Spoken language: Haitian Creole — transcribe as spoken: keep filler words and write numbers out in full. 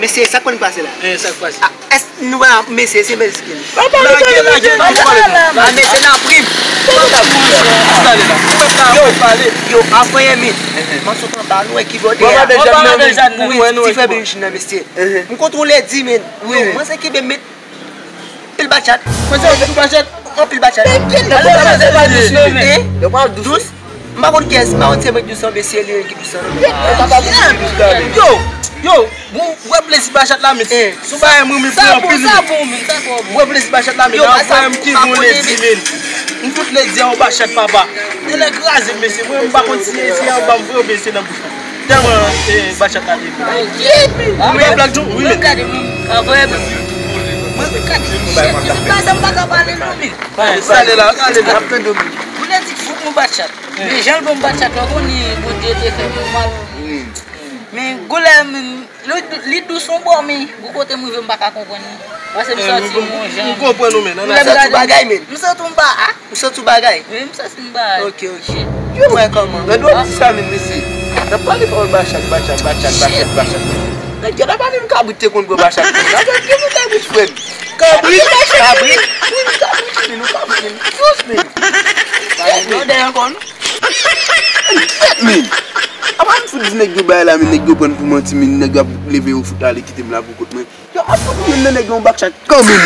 Mesye, sa k konn pase la? Eh, sa k pase? Ah, èske nou wè mesye, se mesye. Lage, lage, lage, lage. Ah, mesye nan prim. Sale la. Ou pèp la, ou pèp pale. Yo, afanye men. M ap sot anba, nou wè ki bò Bon, dèyè. Dejan, Bon, nou, Dejan, nou, nou, nou, nou, ti frè nou. Benjin nan, mesye. M kontwole di, men. Yo, mwen se ki ben met pil bachat. Mwen se yon pil bachat. Anpil bachat. Alè, alè, se pa dous, non, men. Eh? Dous? M pa konn kiyès, m pa konn se mwen dous an, mesye, li ki dous an. Yo, yo, bon, ou wè plezi bachat la, mesye. Sou bagay mwen, men, Sa pran bon, anpil. Sa bon, men, sa twò bon. Ou wè plezi bachat la, men. Yo, Nan ba sa frè m ki pa bon konnen, ledi, men. M fout ledi a yon bachat, papa. Nèg la kraze m, mesye. Mwen, m pa konn si se anba m voye oubyen se nan bouch la. Tèlman, eh, bachat la te bon. Ou men blag tou? Wi, men. Gade, mwen, avè mwen, gade, mwen, sa m pa ka pale, non, men. Sale la, sale la. Ou lè di fout nou bachat. Men jan l bon bachat la, ou konnen Bondye te fè nou mal. Men goulè, men, li, li dous yon bò, men gwo kote m rive m pa ka konprann li. Paske m santi m yon jan. M konprann ou, men. M santi yon bagay, men. M santi yon ba a. M santi yon bagay. Wi, m santi m ba a. Ok, ok. Yo, mwen kòman? Nan dwe di sa, men, mesye. N ap pale pawòl bachat, bachat, bachat, bachat, bachat. Nèg yo ta pale m kabrit te konn bwè bachat. N ap gen nou kabrit, frè m. Kabrit? Kabrit? Wi, m kabrit, men, nou kabrit, men. Fous, men. Non, dèyè ankò, non? Tèt, men. Apa m fout di nèg yo bay la, men nèg yo pran pou manti, men nèg yo ap leve yo fout ale kite m la pou kont mwen. Yo ap fout youn nan nèg yo yon bachat kanmenm.